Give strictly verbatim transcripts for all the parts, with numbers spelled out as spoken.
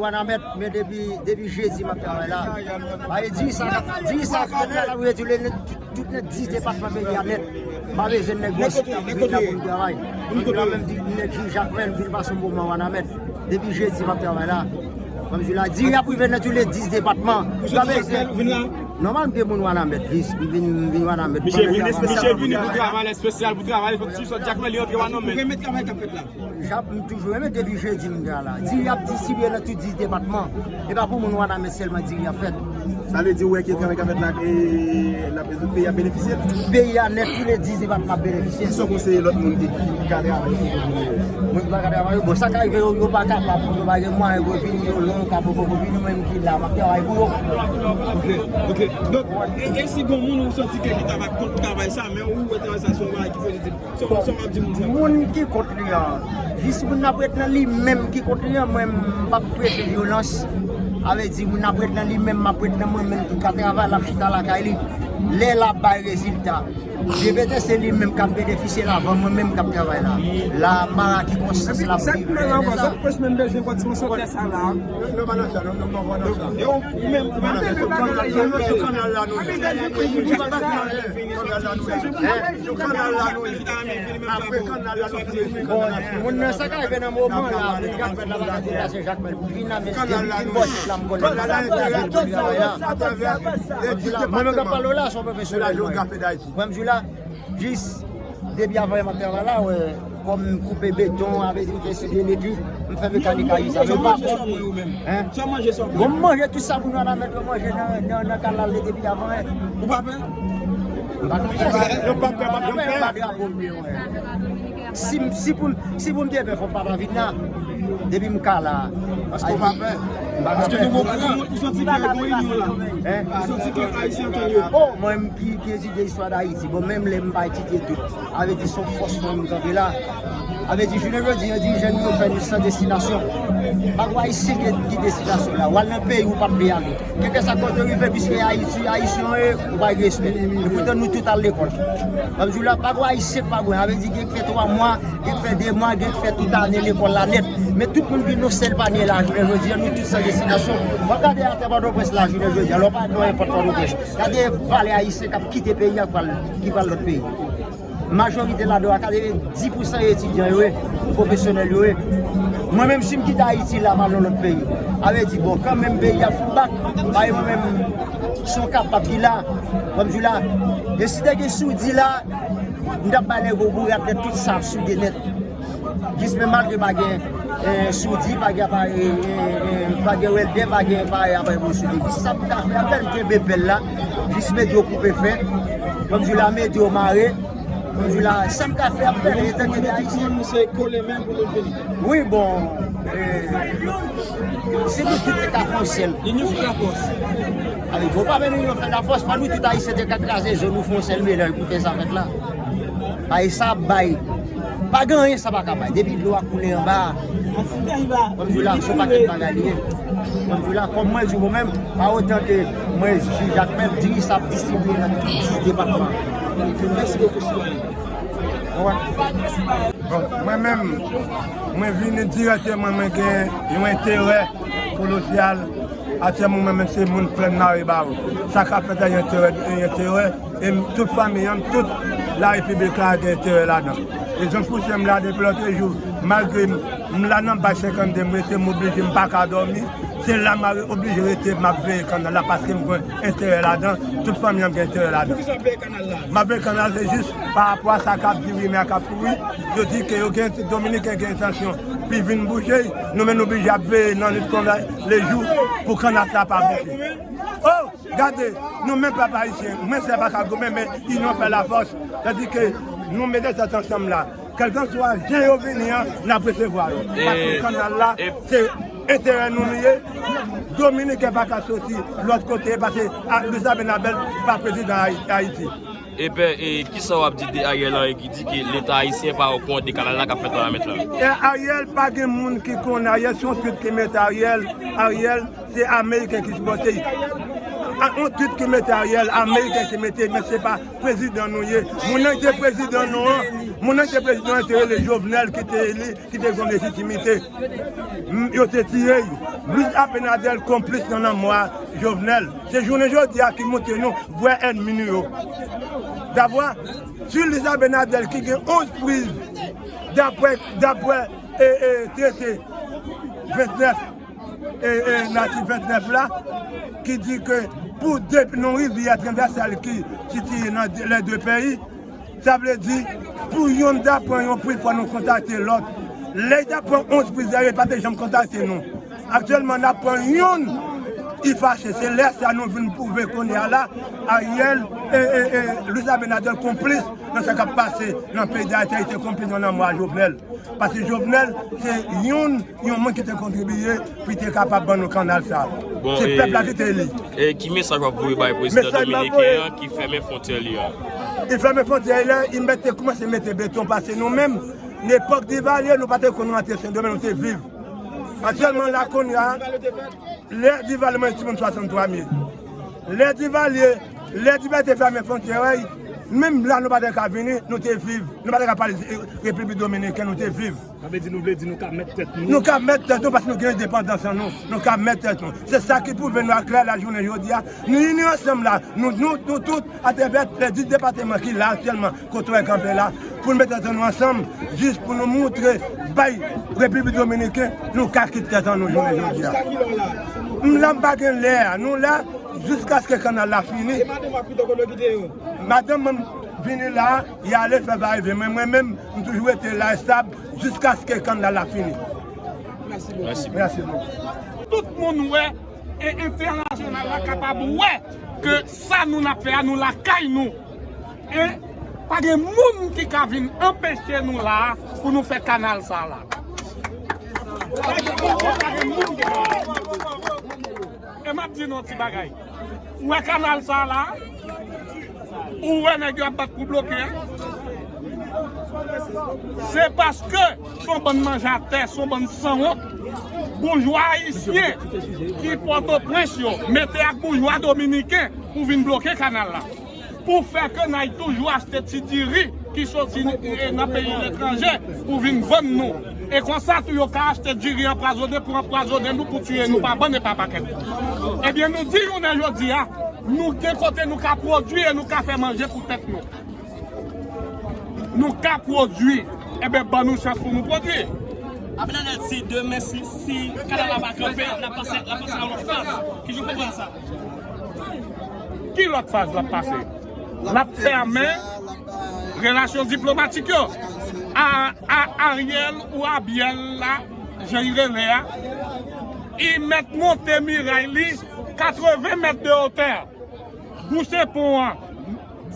Wanament, men depi, depi jedi m ap travay la. Ba e di sa, di sa k fèt la, la pou retounen tout, tout nèg dis depatman peyi a nèt. M pa bezwen nèg gwòs vin la pou m travay. M di la menm di nèg Jij Jakmèl vin pase yon moman Wanament. Depi jedi m ap travay la. Kòmsi la, diri ap rive nan tout le dis depatman. M pa bezwen. Nòmal m te moun Wanament, jis m vin, m vin Wanament. Misye vini, misye vini pou travay, espesyal pou travay, fòk ti sòt Jakmèl li antre Wanament. Ou renmen travay k ap fèt la? Jap, m toujou renmen depi jedi m gen la. Diri ap distribye nan tout dis depatman. E pa pou moun Wanament sèlman diri ap fèt. Sa vle di ou wè ke travay k ap fèt la, e, l ap, tout peyi ap benefisye? Peyi a nèt, tou le dis depatman ap benefisye. Kisa w konseye lòt moun ki, ki ka travay pou yo vini yo? Moun ki pa ka travay yo, bon, sa ka rive yo, yo pa kapab, yo pa gen mwayen pou yo vini, yo lwen, yo ka poko vini, mwen menm ki la, m ap travay pou yo. Ok, ok. Donk, e, e si gon moun ou santi ke li ta va kont travay sa, men ou wè travay sa se yon bagay ki pozitif? Bon, moun ki kont li an, jis moun ap ret nan li menm ki kont li an, mwen m p ap preche vyolans. Sa vle di, moun ap ret nan li menm, m ap ret nan mwen menm ki ka travay, l ap chita lakay li. Lè l ap bay rezilta, G P T se li menm k ap benefisye l avan mwen menm k ap travay la. La, mara ki konsyans la pou li vle sa. Yo, ou menm, ou menm, Bon, moun nan sa ka rive nan moman la, moun k ap fè la bagay deplase Jakmèl pou vin la, men depi m bò sit la, m konnen. Mwen menm k ap pale w la, se yon pwofesyonèl mwen. Mwen m di w la, jis depi avan yè m ap travay la, wè, kòm m koupe beton, avè di m fè sou elektrik, m fè mekanik a isit. Sa w manje, sa w bwè ou menm? Hein? Sa w manje, sa w bwè? Bon, m manje tout sa moun Wanament yo manje nan, nan, nan kanal de depi avan yè. Ou pa pè? M pa ka pè. Yo pa pè, pa pè. M pa drapo m ye, wè. Si, si pou, si pou m te pè, fò m pa ta vin la. Depi m ka la. Paske w pa pè. M pa ka pè. Paske nou gon, ou santi ke gon inyon la. Hein? Ou santi ke Ayisyen antann yo. Oh, mwen, m ki, ki etidye istwa Dayiti. Bon, menm lè m pa etidye tout. Sa vle di se yon fòs mwen m kanpe la. Sa vle di jounen jodi a, dirijan nou yo fè nou san destinasyon. Pa gon Ayisyen ki, ki destinasyon la. W al nan peyi ou p ap vle ale. Kèlkeswa kote w rive, piske Ayiti, Ayisyen w ye, ou pa gen respè. E poutan nou tout al lekòl. Sa vle di la, pa gon Ayisyen k pa gon. Sa vle di gen k fè twa mwa, gen k fè de mwa, gen k fè tout ane lekòl la nèt. Men tout moun vin yon sèl panye la, jounen jodi a, nou tout san destinasyon. W ap gade atè Pòtoprens la, jounen jodi a, lè w pa nan nenpòt Pòtoprens. Gade valè Ayisyen k ap kite peyi a, k pral, ki pral lòt peyi. Majorite ladan yo, katrevenndis pousan etidyan yo ye, pwofesyonèl yo ye. Mwen menm, si m kite Ayiti la, m al nan lòt peyi, sa vle di, bon, kanmenm peyi a fè yon bak, bay mwen menm, se yon kapab ki la, kòm di la, e si te gen soudi la, m t ap bay nèg yo bourad nèt, tout sa ap soude nèt. Jis men malgre pa gen, eh, soudi, pa gen aparèy, eh, eh, pa gen wèldè, pa gen aparèy, aparèy pou soudi. Jis sa m ka fè, apèn kenbe pèl la, jis mete yo koupe fè, kòm di la, mete yo mare, kòm di la, sa m ka fè, apèn, etan ke de Ayisyen. Se kole men pou nou vini. Wi, bon, eh, si nou tout te ka fè yon sèl. Linyon fè lafòs. Ale, bon, pa men linyon fè lafòs, fò nou tout Ayisyen te ka kraze zo nou fè yon sèl melanj pou fè sa fèt la. Ay, sa ap bay. Pa gen anyen sa pa ka bay. Depi dlo a koule anba a. Kòm di la, se yon pakèt bagay li ye. Kòm di la, kòm mwen di mwen menm, pa otan ke mwen jij ak mèt, diri sa ap distribye nan tout dis depatman. Mèsi bokou, sitwayen. Bon, mwen menm, mwen vini dirèkteman, mwen gen yon enterè kolosyal. Atyèlman, mwen menm se moun Plèn Maribawou. Sa k ap fèt la, yon enterè, yon enterè. E m, tout fanmi an, tout larepiblik la gen enterè ladan. Rezon ki pouse m la depi lòtrejou, malgre m, m la nan baz senkannde, m rete, m oblije, m pa ka dòmi. Se la m a oblije rete, m ap veye kannal la paske m gen enterè ladan, tout fanmi an gen enterè ladan. Poukisa w ap veye kannal la? M ap veye kannal, se jis pa rapò a sa k ap di, rimè k ap kouri. Yo di ke yo gen, Dominiken gen entansyon pou vin bouje, nou menm nou oblije ap veye nan nuit konsa lejou pou kannal la pa bouje. Oh, gade, nou menm pèp ayisyen, mwen se pa ka goumen, men inyon fè lafòs. Sètadi ke nou mete tèt ansanm la. Kèlkanswa jan yo vini an, n ap resevwa yo. Paske kannal la, se enterè nou li ye. Dominiken pa ka soti lòt kote, paske, ah, Luis Abinader pa prezidan Ayi-, Ayiti. E pè, e kisa w ap di de Ariel Henry ki di ke Leta ayisyen pa okouran de kannal la k ap fèt nan Wanament la? E Ariel, pa gen moun ki konnen Ariel, se yon twit ki mete Ariel. Ariel, se Ameriken ki sipòte. A, yon twit ki mete Ariel, Ameriken ki mete, men se pa prezidan nou ye. Moun nan ki te prezidan nou an, Moun nan ki te prezidan an te rele Jovenel, ki te eli, ki te gen lejitimite. M, yo te tiye l. Luis Abinader konplis nan lanmò a Jovenel. Se jounen jodi a ki montre nou vrè ènmi nou yo. Davwa, si Luis Abinader ki gen onz priz, daprè, daprè, e, e, trete vennèf, e, e, natif vennèf la, ki di ke pou de, yon rivyè transvèsal ki sitiye nan de, lè de peyi, sa vle di, pou yonn ta pran yon priz, fò nou kontakte lòt. Lè y ta pran onz priz la, yo pa te janm kontakte nou. Aktyèlman, n ap pran yonn, li fache. Se lè sa nou vin pwouve kounye a la, Ariel e, e, e Luis Abinader konplis nan sa k ap pase nan peyi Dayiti, te konplis nan lanmò a Jovenel. Paske Jovenel se youn, yon moun ki te kontribiye pou li te kapab ban nou kanal sa. Bon, se e, pèp la ki te eli. E ki mesaj w ap voye bay prezidan dominiken an ki fèmen fwontyè li an? Li fèmen fwontyè li an, li mete, kòmanse mete beton, paske nou menm, lepòk Divalye, nou pa te konn rantre Sendomeng, nou te viv. Aktyèlman la, kounye a, lè Divalye, mwen timoun swasanntwa mil. Lè Divalye, lè Divalye te fèmen fwontyè a, menm la nou pa te ka vini, nou te viv. Nou pa te ka pale, e, Repiblik Dominiken, nou te viv. Sa vle di nou vle di nou ka mèt tèt nou. Nou ka mèt tèt nou paske nou gen endepandans an nou. Nou ka mèt tèt nou. Se sa ki pwouve nou aklè la jounen jodi a. Nou ini ansanm la. Nou, nou, nou tout, atravè lè dis depatman ki la aktyèlman, kote w kanpe la, pou nou mete tèt nou ansanm, jis pou nou montre bay Repiblik Dominiken, nou ka kite tèt an nou jounen jodi a. M la, m pa gen lè a. Nou la, jiskaske kanal la fini. E madanm w ap kite w kote w kite yo? Madanm mwen vini la, li ale, fè va rive. Men mwen menm, m toujou rete la estab jiskaske kanal la fini. Mèsi. Mèsi. Tout moun wè, e entènasyonal la kapab wè ke sa nou n ap fè a, nou lakay nou. E pa gen moun ki ka vin anpeche nou la a pou nou fè kanal sa a la. Pa gen moun ki ka. E m ap di nou yon ti bagay. Ou wè kanal sa a la? Ou wè nèg yo ap bat pou bloke a? Se paske se yon bann manjatè, se yon bann sanwont, boujwa ayisyen ki Pòtoprens yo mete ak boujwa dominiken pou vin bloke kanal la. Pou fè ke n ay toujou achte ti diri ki soti, e, nan peyi letranje pou vin vann nou. E konsa tou yo ka achte diri anpwazonnen pou anpwazonnen nou, pou tiye nou pa bann e pa pakèt. Ebyen, nou di jounen jodi a, nou gen kote nou ka pwodui e nou ka fè manje pou tèt nou. Nou ka pwodui. Ebyen, ban nou chans pou nou pwodui. Abinader, si demen, si, si kanal la pa kanpe, n ap pase, n ap pase a yon lòt faz. Kijan w konprann sa? Ki lòt faz l ap pase? L ap fèmen relasyon diplomatik yo. A, a, Ariel ou Abiel la, jan li rele a, li mèt monte miray li katreven mèt de otè. Bouche pon an.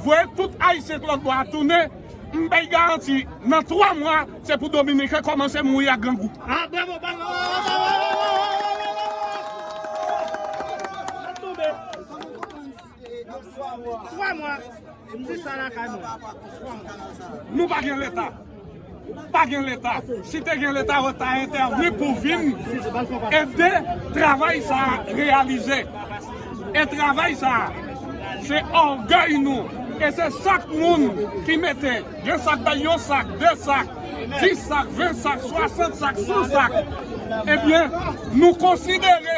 Voye tout Ayisyen k lòt bò a tounen. M bay garanti, nan twa mwa, se pou Dominiken kòmanse mouri ak grangou. Ah, bravo, bravo, bravo. Twa mwa. M di sa lakay mwen. Nou pa gen Leta. Pa gen Leta. Si te gen Leta, yo ta entèvni pou vin ede travay sa a reyalize. E travay sa a, se ògèy nou. E se chak moun ki mete, gen sa k bay yon sak, de sak, dis sak, ven sak, swasant sak, san sak. Ebyen, nou konsidere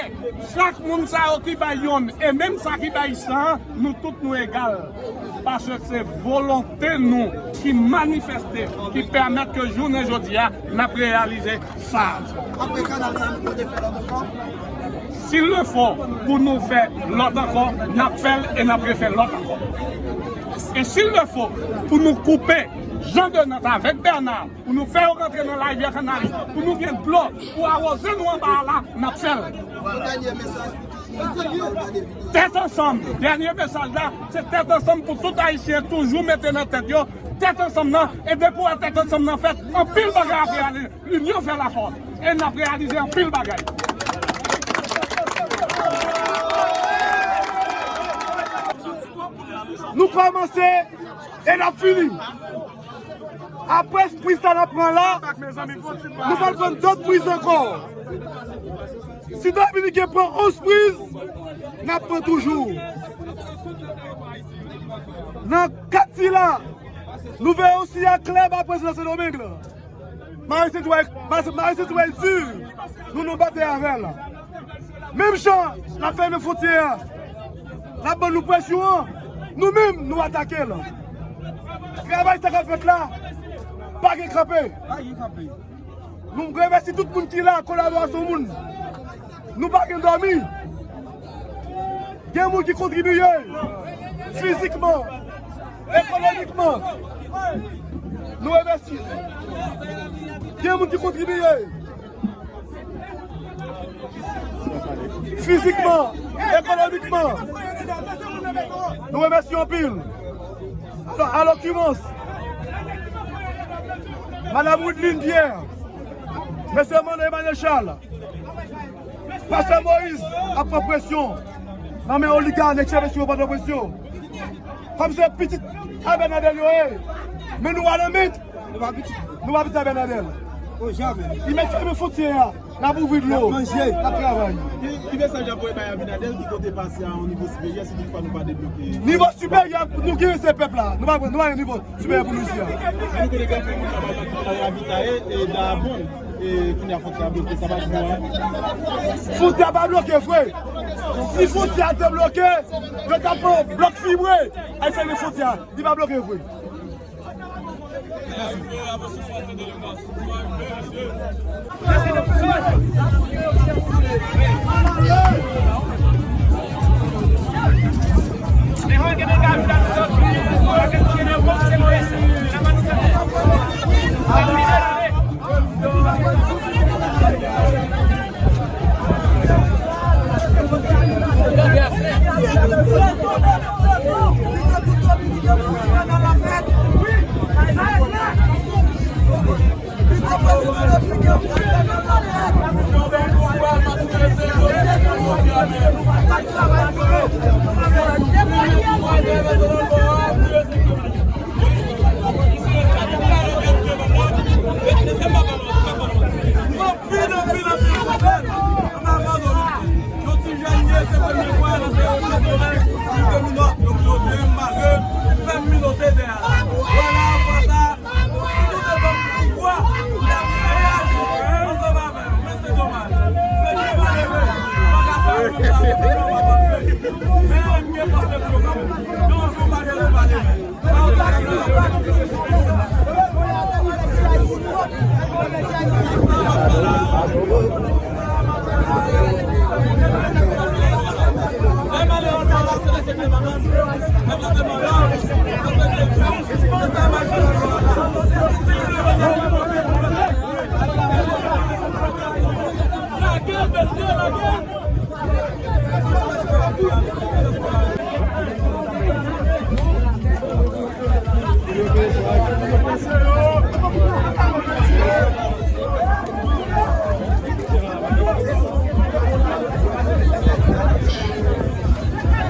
chak moun sa yo ki bay yonn, e menm sa ki bay san, nou tout nou egal. Paske se volonte nou ki manifeste, ki pèmèt ke jounen jodi a, n ap reyalize sa. Apre kanal sa, nou pote fè lòt ankò? S'il le faut, pou nou fè lòt ankò, n ap fè l e n ap refè lòt ankò. E s'il le faut, pou nou koupe Jean Denant avèk Bernard, pou nou fè yo rantre nan larivyè Kanari, pou nou gen dlo pou awoze nou anba a la, n ap fè l. Tèt ansanm. Dènye mesaj la, se tèt ansanm pou tout Ayisyen toujou mete nan tèt yo. Tèt ansanm nan, e depi w wè tèt ansanm nan fèt, anpil bagay ap reyalize. Linyon fè lafòs. E n ap reyalize anpil bagay. Nou kòmanse e n ap fini. Apre priz sa n ap pran la, nou pral pran dòt priz ankò. Si Dominiken pran onz priz, n ap pran toujou. Nan kat sila, Nou veye yon siyal klè ba prezidan Sendomeng lan. Maris Etway, Maris Etway di nou, nou batay avè l. Menm jan n ap fèmen fwontyè a, l ap ban nou presyon an, nou menm nou atake l. Travay sa k ap fèt la pa gen kanpe. Nou remèsye tout moun ki la, kolaborasyon moun. Nou pa gen dòmi. Gen moun ki kontribiye fizikman, ekonomikman. Nou remèsye. Gen moun ki kontribiye fizikman, ekonomikman. Nou remèsye anpil. Alò, an lokirans, Madam Wideline Pierre, Mesye Emmanuel Charles, Pastè Moïse ap pran presyon nan men oliga, nèg chèf estil yo pran presyon. Kòm se pitit a Bènadèl yo ye, men nou pa nan mit, nou pa pitit a Bènadèl. Li mèt fèmen fwontyè a, n ap ouvri dlo, n ap travay. Ki, ki mesaj w ap voye bay Abinadèl ki konte pase a yon nivo siperyè si toutfwa nou pa debloke? Nivo siperyè, nou genyen se pèp la. Nou pa, nou pa gen nivo siperyè pou nou isi a. Nou konnen gen anpil moun k ap al ravitaye e Dayabonn, e kounye a fwontyè a bloke, sa pa bon, en. Fwontyè a pa bloke vre. Si fwontyè a te bloke, yo t ap pran blòk fibre al fèmen fwontyè a. Li pa bloke vre. Anpil, anpil, anpil, anpil. Ann avan nou. Yon ti jèn ye, se premye fwa nan se yon ti somèy, li te nou nòt. Donk, yo te mare, fè m minote dèyè la. Vwala, fwa sa, si nou te ban m pouvwa, m t ap reyaji ansanm avè yo. Men se domaj. Se nou pa leve. Nou pa ka fè yo konsa, nou pa fè. Men, m gen panse pou yo kanmenm. Yon jou, malgre nou pa leve.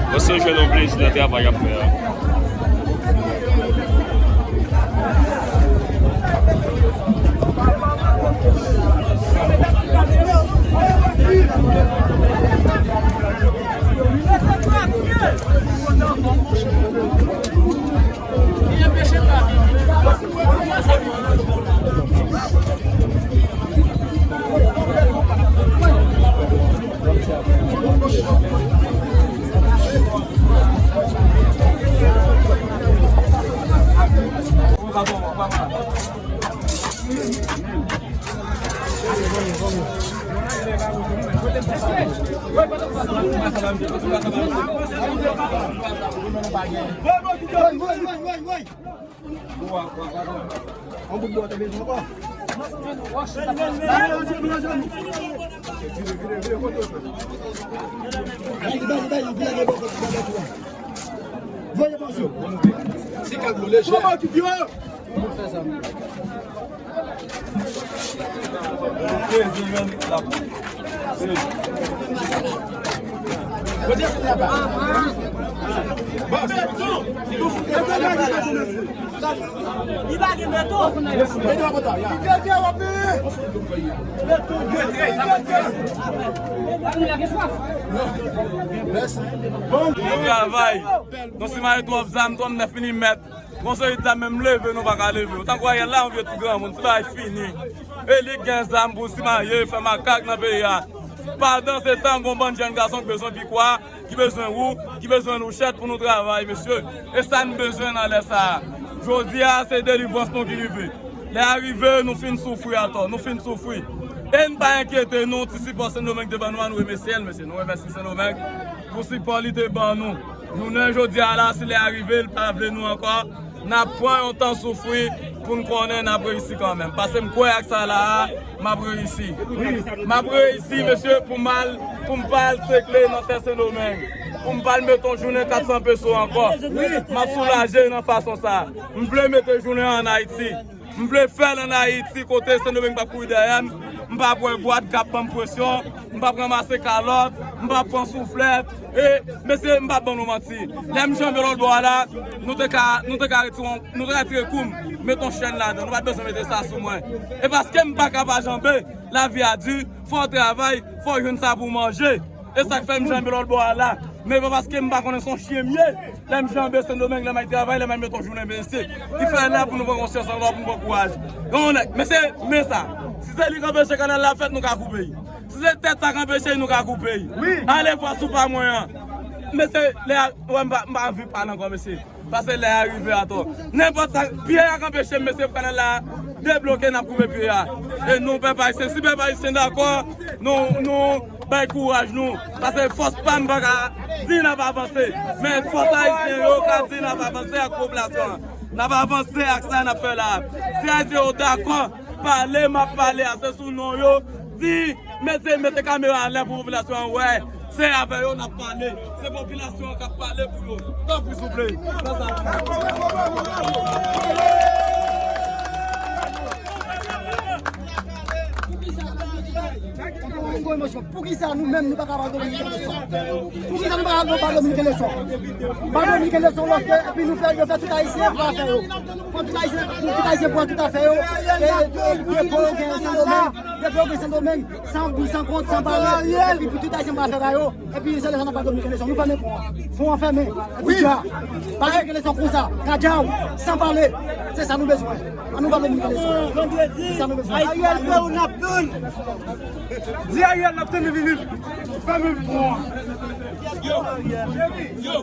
Mwen sonje nou plezi nan travay y ap fè a. Voye bò yo. Kòman ki di yo? Bon travay. Donk, si mare twòp zam, twòp nèf milimèt. Gon seri de zam menm leve nou pa ka leve. Ou tankou Ariel la, yon vye ti granmoun, ti bagay fini. E li k gen zam pou simaye, fè makak nan peyi a. Pandan se tan, gon bann jèn gason ki bezwen pikwa, ki bezwen wou, ki bezwen nouchèt pou nou travay, mesye. E sa n bezwen nan lè sa a. Jodi a, se delivrans nou ki rive. Lè a rive, nou fin soufri atò, nou fin soufri. E n pa enkyete nou, ti sipò Sendomeng te ban nou an, nou remèsye l, mesye. Nou remèsye Sendomeng pou sipò li te ban nou. Jounen jodi a la, si lè a rive, l pa vle nou ankò, n ap pran yon tan soufri pou n konnen n ap reyisi kanmenm. Paske m kwè ak sa la a, m ap reyisi. M ap reyisi, mesye, pou m al, pou m pa al sekle nan tè Sendomeng. Pou m pa al mete yon jounen kat san peso ankò. M ap soulaje nan fason sa a. M vle mete jounen an Ayiti. M vle fè l ann Ayiti kote Sendomeng p ap kouri dèyè m. M p ap wè bwat k ap ban m presyon. M p ap ranmase kalòt. M p ap pran souflèt. E, mesye, m p ap ban nou manti. Lè m janbe lòt bò a la, nou te ka, nou te ka retire yon, nou te ka retire kou m, mete yon chèn ladan. Nou pa t bezwen mete sa sou mwen. E paske m pa ka pa janbe, lavi a di, fò w travay, fò w jwenn sa pou w manje. E sa k fè m janbe lòt bò a la. Men pa paske m pa konnen se yon chen m ye. Lè m janbe Sendomeng, lè m al travay, lè m al mete yon jounen, mesye. Ki fè la pou nou pran konsyans ankò, pou nou pran kouraj. Yon nèg, mesye, men sa. Si se li k anpeche kanal la fèt, nou ka koupe l. Si se tèt sa k anpeche l, nou ka koupe l. Wi. Ale vwa sou pa mwen an. Mesye, lè a, wè, m pa, m pa anvi pale ankò, mesye. Paske lè a rive atò. Nenpòt sa, pyè a k anpeche m, mesye, pou kanal la debloke, n ap koupe pyè a. E nou, pèp ayisyen, si pèp ayisyen dakò, nou, nou bay kouraj nou. Paske fòs pa m pa ka di n ap avanse. Men fòs ayisyen yo ka di n ap avanse ak popilasyon an. N ap avanse ak sa n ap fè la. Si ayisyen yo dakò, pale, m ap pale, ase sou non yo. Di, mete, mete kamera anlè pou popilasyon an wè. Se avè yo n ap pale. Se popilasyon an k ap pale pou yo. Tanpri, souple. Sa, sa. Poukisa nou menm nou pa ka ba Dominik leson? Poukisa nou pa ka ba Dominik leson? Ba Dominik leson lòske epi nou fè, yo fè tout Ayisyen pran afè yo. Pran tout Ayisyen, tout Ayisyen pran tout afè yo. E, e, e depo yo gen Sendomeng, depo yo gen Sendomeng, san bri, san kont, san pale. Epi pou tout Ayisyen pran afè pa yo. Epi se lè sa n ap ba Dominik leson. Nou fèmen pon an. Pon an fèmen. Epi dja. Ba Dominik leson konsa. Kadjaw. San pale. Se sa nou bezwen. An nou ba Dominik leson. Se sa nou bezwen. Ariel fè ou n ap tann. Di Ariel n ap tann li vini. Fèmen pon an. Yo. Yo.